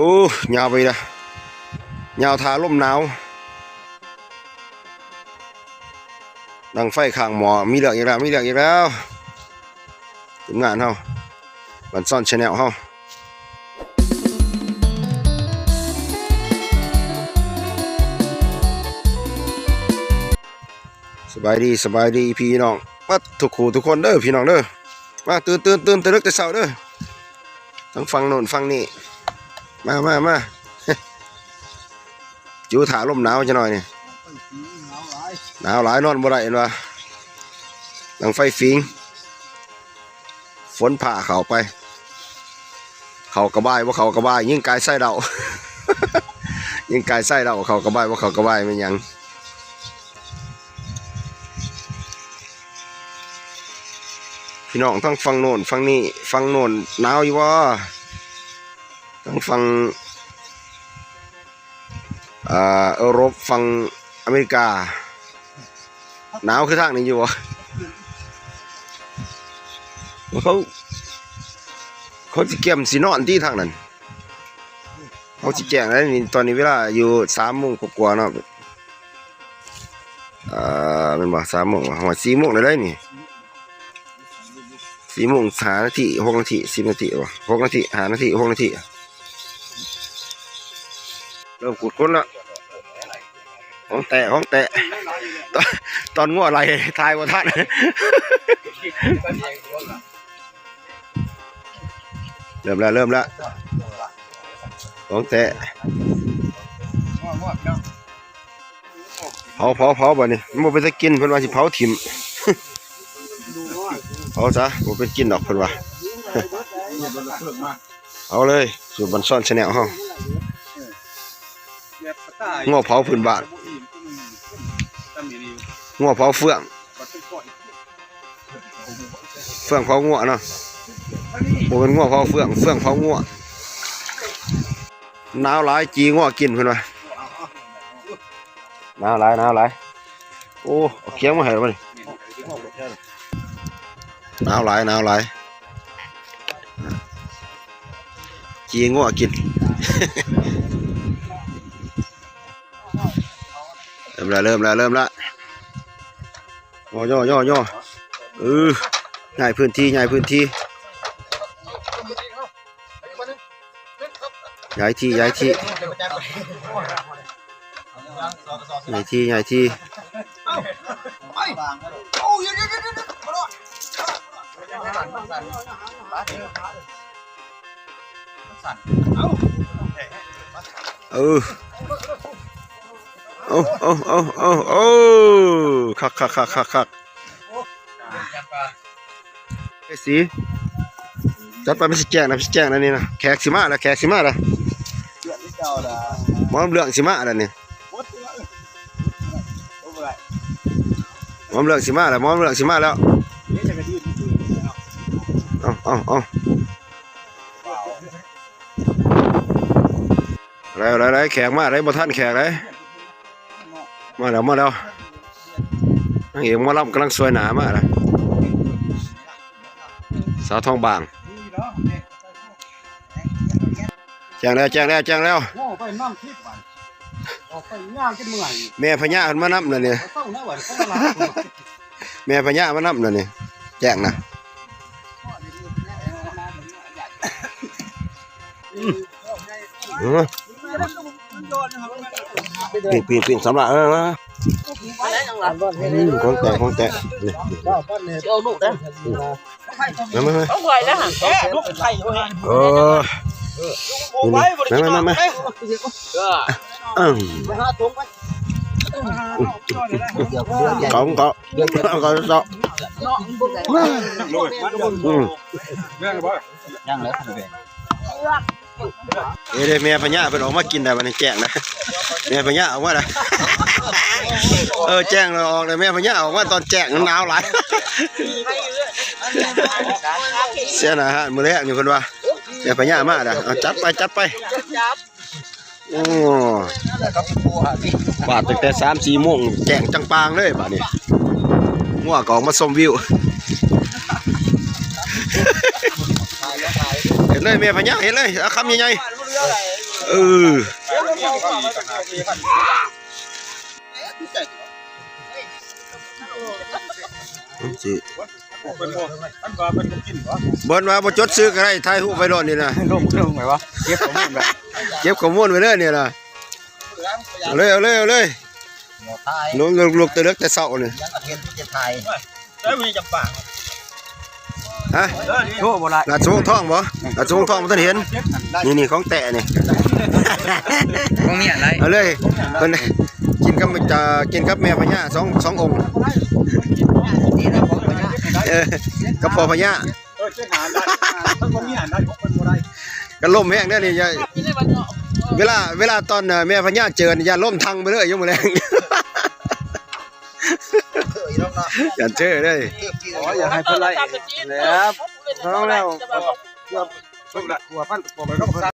ໂອ້ ຍາວໄປລະ ຍາວຖ້າລົມໜາວ ດັງໄຟຂ້າງໝໍ້ ມີເລື່ອງອີກແລ້ວ ມີເລື່ອງອີກແລ້ວ ທີມງານເຮົາ ບັນຊອນແຊນແນວເຮົາ ສະບາຍດີ ສະບາຍດີພີ່ນ້ອງ ໝົດທຸກຄູ່ທຸກຄົນເດີພີ່ນ້ອງເດີ ມາຕື່ນໆ ຕື່ນແຕ່ເລິກແຕ່ເຊົ້າເດີ ທັງຝັ່ງໂນ້ນຝັ່ງນີ້ ມາ ມາ ມາ ຢູ່ຖ້າລົມໜາວຈັກໜ້ອຍນີ້ ໜາວຫຼາຍນອນບໍ່ໄດ້ເຫັນວ່າ ດັງໄຟຝິງ ຝົນຟ້າເຂົ້າໄປ ເຂົ້າກະບາຍ ບໍ່ເຂົ້າກະບາຍ ຍິງກາຍໄຊເດົາ ຍິງກາຍໄຊເດົາ ເຂົ້າກະບາຍ ບໍ່ເຂົ້າກະບາຍ ແມ່ນຫຍັງ? ພີ່ນ້ອງທັງຝັ່ງໂນ້ນຝັ່ງນີ້ ຝັ່ງໂນ້ນໜາວຢູ່ບໍ່? ທັງຝັ່ງ ອ່າ ເອີຣົບ ຝັ່ງອາເມລິກາ ໜາວຄືທາງນີ້ຢູ່ບໍ່? ເຂົາ ເຂົາຊິກຽມຊິນອນຕິທາງນັ້ນ ເຮົາຊິແຈ້ງແລ້ວນີ້ ຕອນນີ້ເວລາຢູ່ສາມໂມງກວ່າໆເນາະ ອ່າ ແມ່ນບໍ່? ສາມໂມງ ຮອດສີ່ໂມງແລ້ວໃດ໋ນີ້ ສີ່ໂມງຫ້ານາທີ ຫົກນາທີ ສິບນາທີບໍ່? ຫົກນາທີ ຫ້ານາທີ ຫົກນາທີ ເລີ່ມຂຸດຄົ້ນແລ້ວ ຂອງແທ້ ຂອງແທ້ ຕອນ ຕອນງົວໄຫຼຖ່າຍບໍ່ທັນ ເລີ່ມແລ້ວ ເລີ່ມແລ້ວ ຂອງແທ້ ເຜົາ ເຜົາ ເຜົາ ບາດນີ້ ມັນບໍ່ເປັນຕາກິນ ເພິ່ນວ່າຊິເຜົາຖິ້ມ ເຜົາຊະ ບໍ່ເປັນກິນດອກ ເພິ່ນວ່າ ເອົາເລີຍ ສູດບັນຊອນແຊນແນວເຮົາ ງົວເຜົາພື້ນບ້ານ ງົວເຜົາເຟືອງ ເຟືອງເຜົາງົວເນາະ ບໍ່ແມ່ນງົວເຜົາເຟືອງ ເຟືອງເຜົາງົວ ໜາວຫຼາຍ ຈີ່ງົວກິນ ເພິ່ນວ່າ ໜາວຫຼາຍ ໜາວຫຼາຍ ໂອ້ ເອົາຄຽງມາໃຫ້ລະບັດນີ້ ໜາວຫຼາຍ ໜາວຫຼາຍ ຈີ່ງົວກິນ ເລີ່ມລະ ເລີ່ມລະ ເລີ່ມລະ ຍໍ ຍໍ ຍໍ ຍໍ ເອີ ຍ້າຍພື້ນທີ່ ຍ້າຍພື້ນທີ່ ຍ້າຍທີ່ ຍ້າຍທີ່ ຍ້າຍທີ່ ເອີ ໂອ້ ໂອ້ ໂອ້ ໂອ້ ໂອ້ ຄັກ ຄັກ ຄັກ ຄັກ ຄັກ ເອຊີ ຈັດໄປ ມັນຊິແຈ້ງນະ ມັນຊິແຈ້ງນະນີ້ນະ ແຂກຊິມາລະ ແຂກຊິມາລະ ໝໍລຳເລື່ອງຊິມາລະນີ້ ໝໍລຳເລື່ອງຊິມາລະ ໝໍລຳເລື່ອງຊິມາແລ້ວ ເອົາ ເອົາ ເອົາ ໄດ້ ໄດ້ ໄດ້ ແຂກມາໄດ້ ບໍ່ທັນແຂກໄດ້ ມາແລ້ວ ມາແລ້ວ ນາງເອກໝໍລຳກຳລັງສວຍໜ້າມາລະ ສາວທອງບາງ ແຈ້ງແລ້ວ ແຈ້ງແລ້ວ ແຈ້ງແລ້ວ ໂອ້ ໄປນຳທິດບາດ ອອກໄປຍ່າງຈົນເມື່ອຍ ແມ່ພະຍາເພິ່ນມານຳລະນີ້ ເອົາເຊົາແນວບັດ ເຂົາມາລາ ແມ່ພະຍາມານຳລະນີ້ ແຈ້ງນະ ອືມ ປີ້ງ ປີ້ງ ປີ້ງ ສຳລັບ ເອີ ອືມ ຂອງແທ້ ຂອງແທ້ ນີ້ ຊິເອົາລູກເດ້ ອືມ ມາ ມາ ມາ ເອົາໄວ້ແລ້ວຫັ້ນ ເອີ ນີ້ ນີ້ ມາ ມາ ມາ ເອີ ອືມ ຂອງເຂົາ ເຂົາເຈາະ ອືມ ຍັງແລ້ວ ເອີ ເດ້ ແມ່ພະຍາເພິ່ນອອກມາກິນໄດ້ບັດນີ້ ແຈ້ງນະ ແມ່ພະຍາອອກມາລະ ເອີ ແຈ້ງແລ້ວອອກແລ້ວ ແມ່ພະຍາອອກມາຕອນແຈ້ງ ໜາວຫຼາຍ ເສຍໜ້າຮ້ານມື້ແລງນີ້ເພິ່ນວ່າ ແມ່ພະຍາມາລະ ເອົາ ຈັດໄປ ຈັດໄປ ໂອ້ ບາດຕັ້ງແຕ່ສາມສີ່ໂມງ ແຈ້ງຈັງປາງເລີຍບາດນີ້ ງົວກໍອອກມາຊົມວິວ ເຫັນເລີຍແມ່ພະຍາ ເຫັນເລີຍ ເອົາຄຳໃຫຍ່ ເອີ ມັນຊິ ບໍ່ວ່າບໍ່ຈົດຊື່ກໍໄດ້ ຖ່າຍຮູບໄວ້ໂລດນີ້ນະ ລົງ ລົງໄປວະ ເກັບຂໍ້ມູນໄວ້ ເກັບຂໍ້ມູນໄວ້ເດີນີ້ນະ ເອົາເລີຍ ເອົາເລີຍ ເອົາເລີຍ ລົງ ລຸກແຕ່ເລິກແຕ່ເຊົ້ານີ້ ຮະ ໂອ້ ບໍ່ຫຼາຍ ລາຊະວົງທອງບໍ່? ລາຊະວົງທອງບໍ່ທັນເຫັນ ນີ້ໆ ຂອງແທ້ນີ້ ຂອງເມຍໄດ້ ເອົາເລີຍ ເພິ່ນກິນກັບ ຈະກິນກັບແມ່ພະຍາ ສອງ ສອງອົງ ນີ້ນະ ຂອງພະຍາ ເອີ ກັບພໍ່ພະຍາ ເອີ ເຈັດຫານໄດ້ ເພິ່ນບໍ່ມີຫານໄດ້ ຂອງເພິ່ນບໍ່ໄດ້ ກໍລົມແຮງເດ້ນີ້ ຢ່າ ເວລາ ເວລາຕອນ ເອີ ແມ່ພະຍາເຈີ ຢ່າລົມທັງໄປເລີຍ ຍາມມື້ແລງ ຢ່າເຈີເດ້ ໂອ້ຍ ຢ່າໃຫ້ເພິ່ນໄລ່ແລ້ວ ເອົາແລ້ວ ເກືອບ ເກືອບພັນກວ່າ